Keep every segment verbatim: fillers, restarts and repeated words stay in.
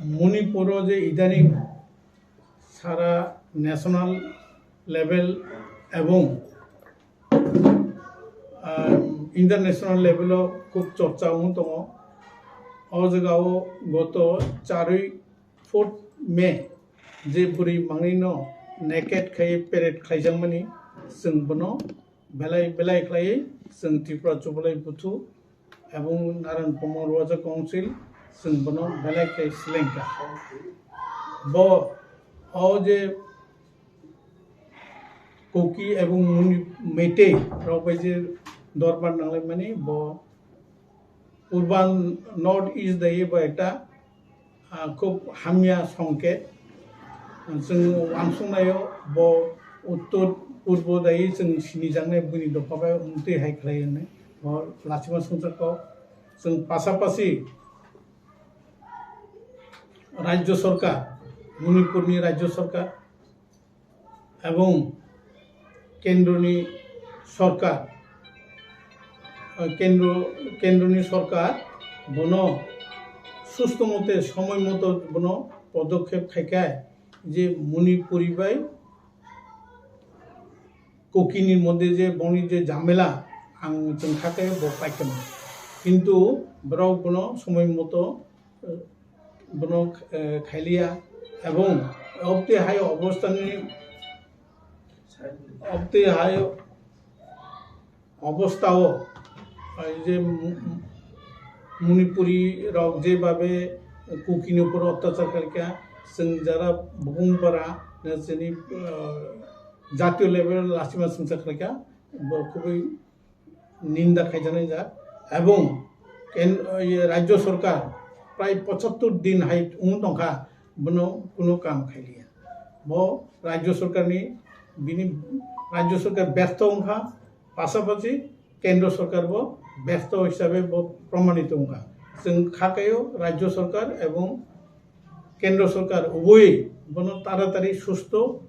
Manipuro je idaning sara national level ebong, ah, international level o khub chorcha wng tongo. O jagao goto charwi fourth May je bwrwi mangnwi no naked khai parade khlaijakmani, chwng bono belai belai khlaiwi chwng Tripura Jubilai Buthu ebong Naran Pamon Roja Council chwng bono belai khe selengkha. Bo o je Kuki ebong Muni-, Meitei rok bai je dorbar nanglaimani bo Urban North East dai bo ekta ah, khub hamya songkhe. Chwng wansuknaio bo uttor purbo dai chwng sinijaknai buini dopha bai wngtwi hai khlai hwnwi bo lachima songchar kok. Chwng pasapasi Rajya Sorkar, Manipurni Rajya Sorkar, ebong kendroni sorkar, ah, kendro, kendroni sorkar bono susto mote, somoi moto bono podokkhep khaikhai je Manipuri bai Kukini moddhe je boni je jamela ang chwng kha khe bo paikha. Kintu borok bono somoi moto, eh, bono, eh, khailiya ebong obtwi hai obostani, obtwi hai obostao, eh, je Mu-, Manipuri rok je babe Kukini upor otyachar khaikha, chwng jara bukung para, chini, eh, jatiyo level lachima songcha khaikha, bo khubui ninda khaijaknai jak, ebong ken-, iye, Rajya Sorkar prai pochattor din hai wng tongkha, bono kuno kam khailiya. Bo Rajya Sorkarni, bini Rajya Sorkar bertho wngkha, pasapasi Kendra Sorkar bo bertho hisabe bo promanito wngkha. Chwng kha kaio Rajya Sorkar ebong Kendra Sorkar ubui bono taratari susto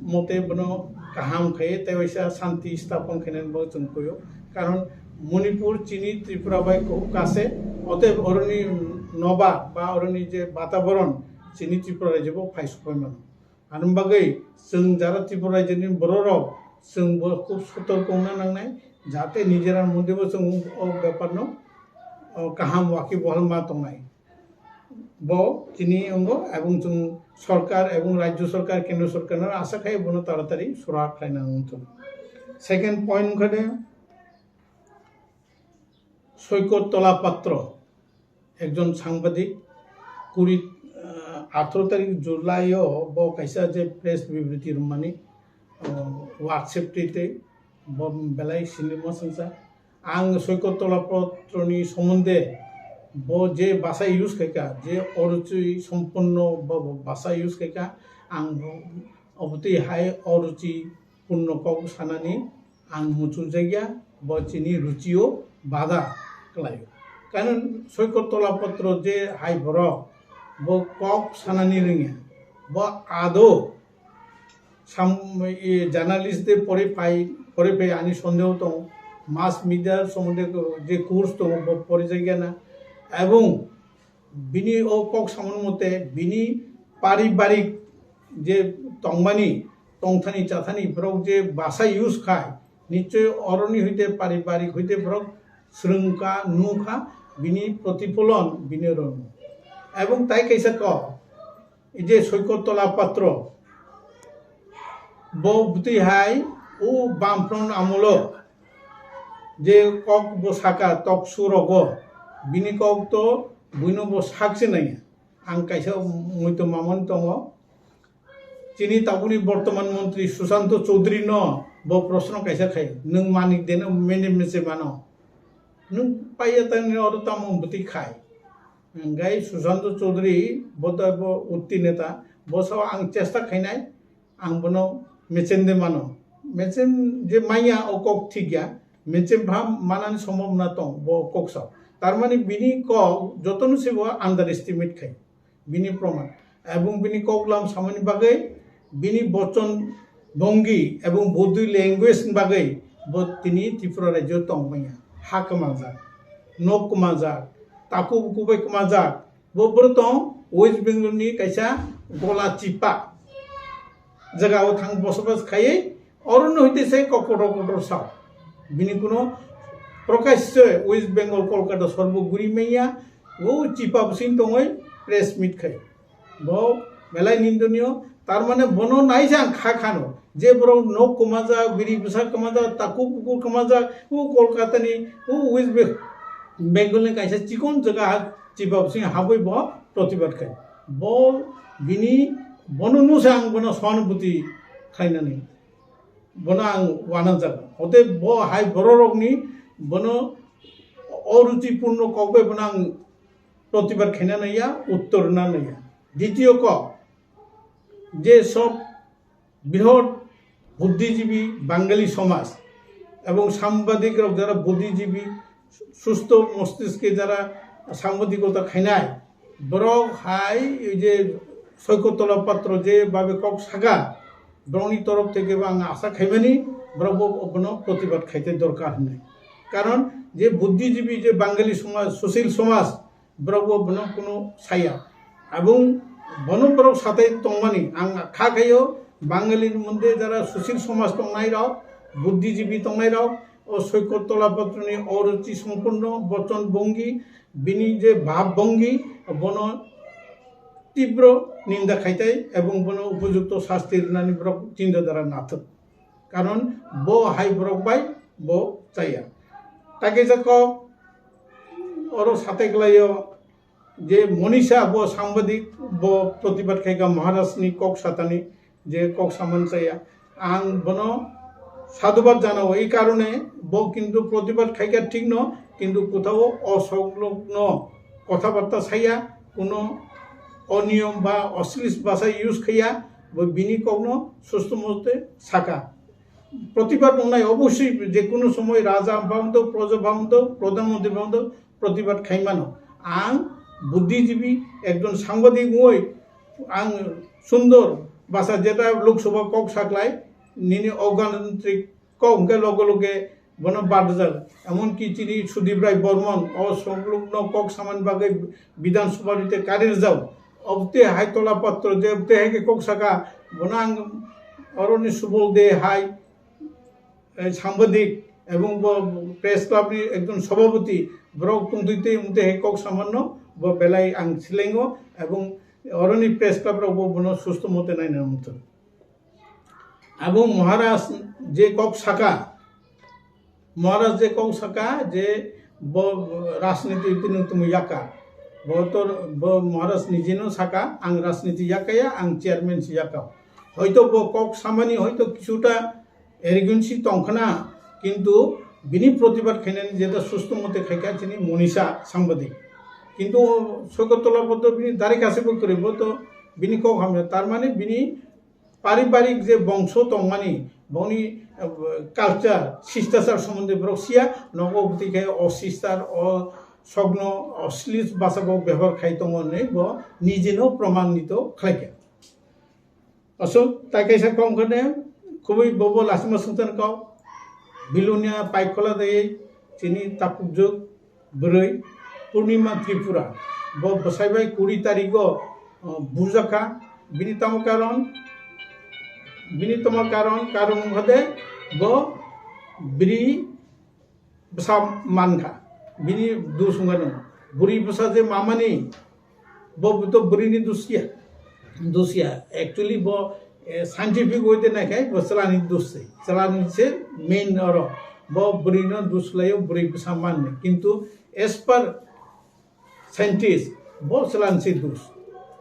mote bono kaham khai tei waisa shanti sthapon khainani bo chwng koio. Karon Manipur chini Tripura bai kuhuk kase, oteb oroni noba ba oroni je bataboron chini Tripura rajyo bo phai supai mano. Ani bagwi chwng jara Tripura rajyoni bororok chwng bo khub sotorko wngna nangnai, jate nijera moddhe bo chwng o beparno, o, kaham wakibohal ma tongnai. Bo tini wngkha, ebong chwng sorkar, ebong rajyo sorkar, kendra sorkarno asa khai bono taratari sura khlaina wngthok. Second point wngkha de, Soikot Tola Patro, ekjon sangbadik, kuri, ah, atharo tarik July o bo kaisa je press bibriti rwmani, ah, WhatsApp twi twi bo belai sini mwsangsa. Ang Soikot Tola Patroni somonde bo je basa use khaika, je oruchi sompunno bo, bo basa use khaika, ang bo obotwi hai oruchi punno kok sanani ang muchungjakya, bo chini ruchio bada khlaio. Karon Soikot Tola Patro je hai borok, bo kok sanani rwngya, bo ado sam-, i, journalist de pore phai, pore phai ani sondeho tong, mass media somonde je course tongo, bo porijakya na, ebong bini o kok samani mote bini paribarik je tongmani, tongthani chathani borok je basa use khai, nichoi oroni hoite paribarik hoite borok swrwngkha, nukha, bini protipholon bini rwno. Ebong tai kaisa kok, je Soikot Tola Patro, bo bwtwi hai o Bamfront amolo je kok bo saka talk show rogo, bini kok to buino bo sakse nangya. Ang kaisa muitu mamani tongo. Chini tabukni bortoman montri Susanto Chaudhary no bo proshno kaisa khai, "Nwng manik de no mene meche mano? Nwng paiya tangni oro tamo bwtwi khai?" Hingkai Susanto Chaudhary bo to bo utti neta, bo sao ang chesta khainai, ang bono mechen de mano. Mechen je manya o kok thik ya, mechen bham manani sombhabona tong bo kok sao. Tar mani bini kok jotono se bo underestimate khai. Bini proman. Ebong bini koklam samani bagwi, bini bochon bongi ebong body language ni bagwi bo tini Tripura rajyo tong manya. Ha kwmanjak, nok kwmanjak, taku buku bai kwmanjak. Bo bwrwi tong, West Bengal ni kaisa gola chipa jaga o thang bosobas khaiwi oro no hite se kok kotor kotor sao. Bini kuno prokasho West Bengal Kolkata sorbo guri manya o chipa bwswng tongwi press meet khai. Bo belai nindoniyo, tar mane bono naijak kha khano, je borok nok kwmajak, biri bwsa kwmajak, taku bukur kwmajak, o Kolkata ni, o West Be-, Bengal ni kaisa chikon jaga ha, chiba bwswng habwi bo protibad khai. Bo bini, bono nusa ang bono sohanubuti khlainani, bono ang wanajak. Hote bo hai bororokni bono oruchipurno kok bai bono ang protibad khaina naiya, uttor rwna naiya. Ditiyo kok, je sob bihot buddhijibi Bangali somaj ebong sambadik rok jara buddhijibi susto mostiske jara sambadikota khainai, borok hai ei je Soikotola Patro je babe kok saka, borokni torof theke bo ang asa khaimani borok bo bono protibad khaite dorkar hinwi. Karon je buddhijibi je Bangali somaj, sushil somaj, borok bo bono kuno saya. Abung bono borok satai tongmani ang kha khaio, Bangali ni monde jara sushil somaj tongnai rok, buddhijibi tongnai rok, o Soikotola Patro ni oruchi sompurno bochon bongi, bini je bhab bongi, bono tibro ninda khaitai ebong bono upojukto sasti rwnani borok chinta dhara nathok. Karon bo hai borok bai bo chaya. Takisa kok oro satai klaio je Monisha bo sambadik bo protibad khaika Maharaj ni kok satani je kok saman chaya. Ang bono sadhubad janao, ei karone bo kintu protibad khaika thik no, kintu kothao osonglokno kothabatta saya, kuno oniyom ba oshlis bhasha use khaiya, bo bini kokno susto mote saka. Protibad wngnai obosoi je kuno somoi raja bhabanto, proja bhabanto, pradhan mantri bhabanto, protibad khaimano. Ang buddhijibi, ekjon sangbadik wngwi ang sundor bhasha jeta Lok Sabha kok saklai, nini ogantrik kok hwnkhe loge loge bono badjak. Emonki chini Sudip Rai Bormon o songlokno kok samani bagwi Bidhan Sabha rite kari rwjak. Obte hai Tola Patro je obte hai khe kok saka, bono ang oroni Subol de hai, eh, sangbadik ebong bo press club ni ekjon sobhapoti borok tongtwi twi obte hai kok samanno bo belai ang silengo ebong oroni press club rok bo bono susto mote naina muthung. Abo Maharaj je kok saka, Maharaj je kok saka je bo rajniti tini tumi yaka, bo to bo Maharaj nijeno saka, ang rajniti yakaya, ang chairman si yaka. Hoito bo kok samani hoito kisuta arrogancy tongkhna, kintu bini protibad khainani jeta susto mote khaikha chini Monisha sangbadik. Kintu Soikotola bo to bini dari kase bo kwrwi, bo to bini kok hamya, tar mane bini paribarik je bongso tongmani, boni, eh, culture, sistachar somonde borok siya, nogo bwtwi khe o sistar, o sogno, o slis basa bo bebohar khai tongo hinwi bo nijeno promanito khlaikha. Aswk tai kaisa kok hwnkhe ne, khubui bobo lasima swngcharkha, Bilonia Paikhola de chini tapukjwk bwrwi Purnima Tripura, bo bwsai bai kuri tarigo, uh, bujakha. Bini tamo karon, bini tamo karon, karon hwnkhe de bo biri bwsa mankha, bini dus wngkha no. Bwrwi bwsa je mamani, bo to bwrwini dus ya, dus ya. Actually bo, eh, scientific way de naikhai bo chwlani dus se, chwlani se main oro. Bo bwrwino dus khlaio, bwrwi bwsa manni. Kintu as per scientist, bo chwlani se dus.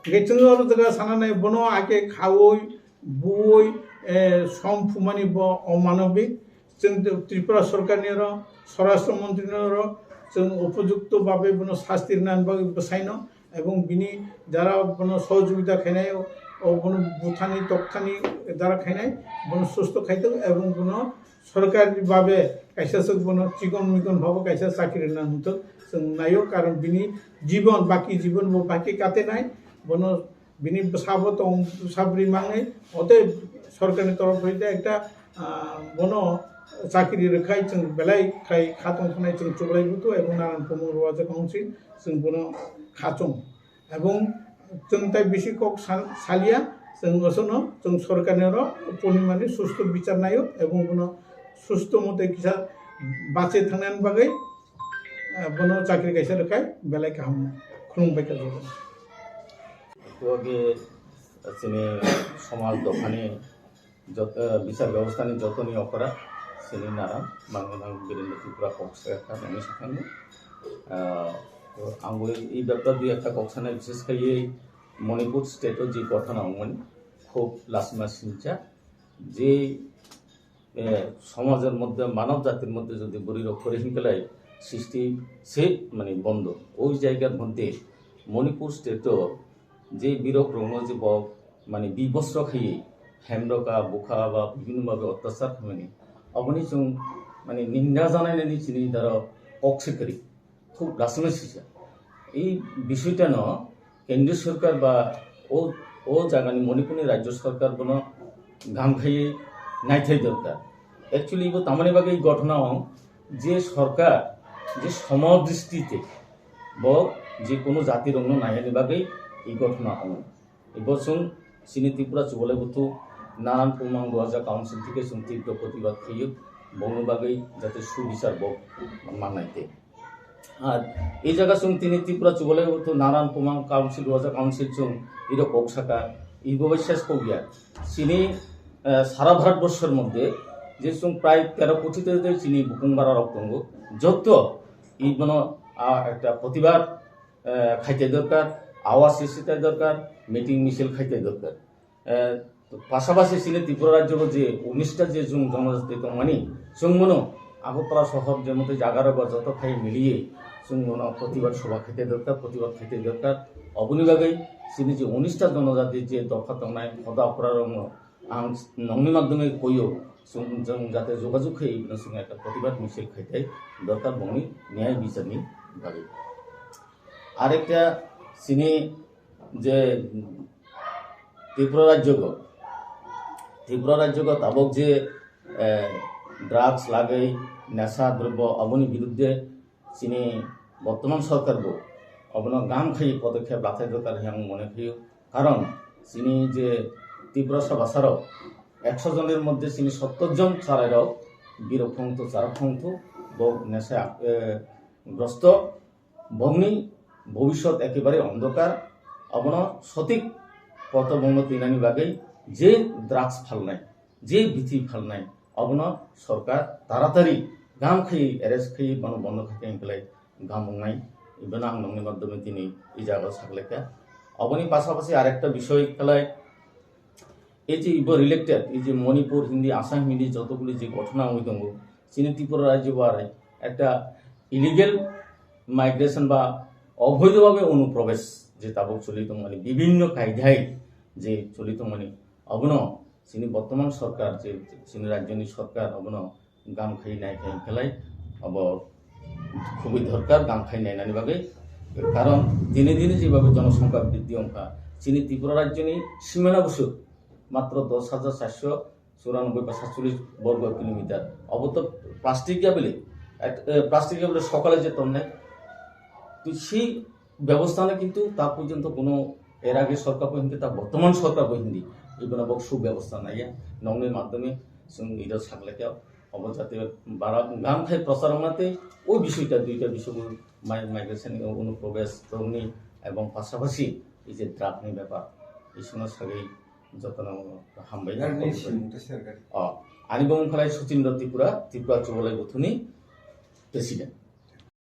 Hwnkhe chwng oro jaga sana nai, bono ake khaui, buui, eh, som phumani bo omanobik. Chwng Tripura sorkarni oro, Swarashtra Montri ni oro, chwng upojukto babe bono sasti rwnani bagwi bwsaino, ebong bini jara bono sohojogita khainai, o bono buthani, tokthani jara khainai, bono susto khaitwk, ebong bono sorkari babe kaisa swk bono chikon mikon bhabo kaisa chakri rwna hwntwk chwng naio, karon bini jibon, baki jibon bo baki kate nai, bono bini bwsabo tong, bwsa bwrwi mangnai, ote sorkarni torof hoite ekta, ah, bono chakri rwkhai chwng belai khai kha tong phanai chwng chublai butu ebong nanan kumung rwajak council chwng bono khachung. Ebong Chwng tai bisi kok san-, salia, chwng osono chwng sorkarni oro purnimani susto bichar naio ebong bono susto mote kisa bache thangnani bagwi, eh, bono chakri kaisa rwkhai belai kaham khulumbai kha. Age chini somaj dophani jot-, eh, bichar bebostha ni jotoni okora chini naram mangnang Birendra Tripura kok se ekta nangni sakangni. Ah, ang bo i bepta dui ekta kok sanai, bishes khaiye Manipur state o je ghotona wngmani khub lasma sincha je, eh, somajor moddhe, manob jatir moddhe jodi bwrwi rok kori hinkelai sisti se mani bondo. Oi jaigar moddhe Manipur state o je birok rokno je bo mani bibosro khaiye hemroka, bukha ba bibhinno bhabe otyachar khaimani, oboni chwng mani ninda janainani chini daro kok se kwrwi. Khub lasima sisa. Ei bisoitano kendriya sorkar ba o, o jagani Manipurni rajya sorkar bono gam khaiwi naithai dorkar. Actually, bo tamani bagwi ghotona wng je sorkar je somodristite bo je kono jatirokno naiyani bagwi ei ghotona wng. Ebo chwng chini Tripura Chubalai Buthu Naran Pumang Duaja Council thike chwng tibro protibad khaio, bongni bagwi jate subichar bo mannai te. Ar ei jaga chwng tini Tripura Chubalai Buthu Naran Pumang Council, Duaja Council chwng iro kok saka, ibo bai ses kok ya. Chini, eh, sara Bharat borshor moddhe je chwng prai tero koti te chini bukung bara rok tongo, jotto ibono, ah, ekta protibad eh, khaite dorkar, awaz sristi tai dorkar, meeting misil khaite dorkar. Eh, pasabasi chini Tripura rajyo je unis ta je chwng jonojati tongmani, chwng bono Agartala sohor je mote jaga rogo joto phai miliye chwng bono protibad sobha khaite dorkar, protibad khaite dorkar. Oboni bagwi chini je unis ta jonojati je dopha tongnai, hoda opora rokno ang nongni madhyome koyo, chwng, chwng jate jogajog khai, bini swngo ekta protibad misil khaitai dorkar bongni niyai bicharni bagwi. Arekta chini je Tripura rajyogo, Tripura rajyogo tabok je, eh, drugs lagwi, nesa drobbo, aboni biruddhe chini bortoman sorkar bo abono gam khai podokkhep lathai dorkar hinwi ang mone khaio. Karon chini je Tiprasa basarok ekso jonor moddhe chini sottor jon chwrairok birok phongthu, chwrap phongthu, bo nesa, eh, grosto. Bongni bhobishyot ekebare ondhokar, abono sothik potho bongno twinani bagwi je drugs phalnai, je bithi phalnai, abono sorkar taratari gam khai arrest khai bono bondo khaikhe hinklai gam wngnai, ibono ang nongni madhyome tini i jaga o saklaikha. Aboni pasapasi arekta bisoi khlai, এই যে ইবো রিলেটেড, এই যে মণিপুর হিন্দি, আসাম হিন্দি যতগুলি যে ঘটনা হই দঙ্গো, চিনি ত্রিপুরা রাজ্য বারে একটা ইলিগেল মাইগ্রেশন বা অবৈধভাবে অনুপ্রবেশ যে তাবক চলিত মানে বিভিন্ন কায়দায় যে চলিত মানে অবনো চিনি বর্তমান সরকার যে চিনি রাজ্যনি সরকার অবনো gam khai nai khai khlai abo khubui dorkar gam khai nainani bagwi. Karon dine dine jebhabe jonosongkha briddhi wngkha, chini Tripura rajyoni simana bwswk matro dos hajar charso churanobboi ba satchollish borgo kilometer. Abo to plastic ya bile, et-, eh, plastic ya bile sokale je tonnai. To sei ব্যবস্থা নেই, কিন্তু তা পর্যন্ত কোনো এর আগে সরকার পর্যন্ত তা বর্তমান সরকার পর্যন্ত এগুলো বক সুব্যবস্থা নাই। নংনি মাধ্যমে जों এটা থাকলে কেউ অবজাতি বারা গাম খাই প্রচার মাতে ওই বিষয়টা দুইটা বিষয় মাই মাইগ্রেশন অনুপ্রবেশ রোগনি এবং পাশাপাশি এই যে ড্রাগনি ব্যাপার এই সময় সবাই যত্ন হামবাই Ani simung ta sergari. Ani bong khalai Suchindra Tripura, Tripura Chubalai Buthuni president.